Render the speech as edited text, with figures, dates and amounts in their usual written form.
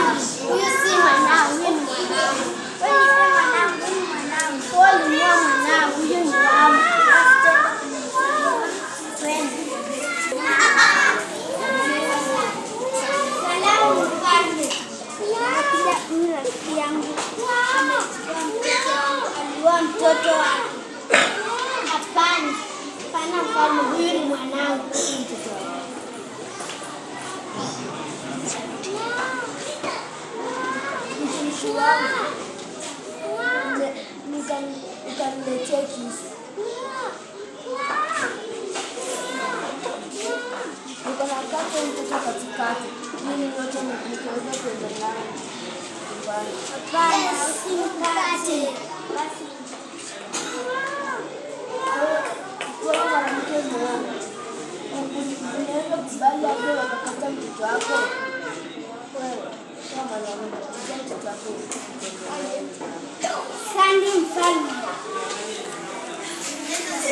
Mwanangu. Huyu si mwanangu, huyu ni mwanangu. Wewe nipe mwanangu, huyu ni mwanangu. Wewe ulimuua mwanangu, huyu ni wangu. Twende. Salamu, mfalme. Huyu rafiki yangu amechukua mtoto wangu, aliua mtoto wake. Hapana, hapana mfalme, huyu ni mwanangu, si mtoto wangu. Mtumishi wangu, ukaniletee kisu. Niko na kata mtoto katikati, ili nyote nikaweza kwenda naye nyumbani. Hapana, usimkate. Basi. Wewe mwanamke mwongo, unaweza kubali hadi wakakata mtoto wako? Wewe kama mwanamke, mtoto wako.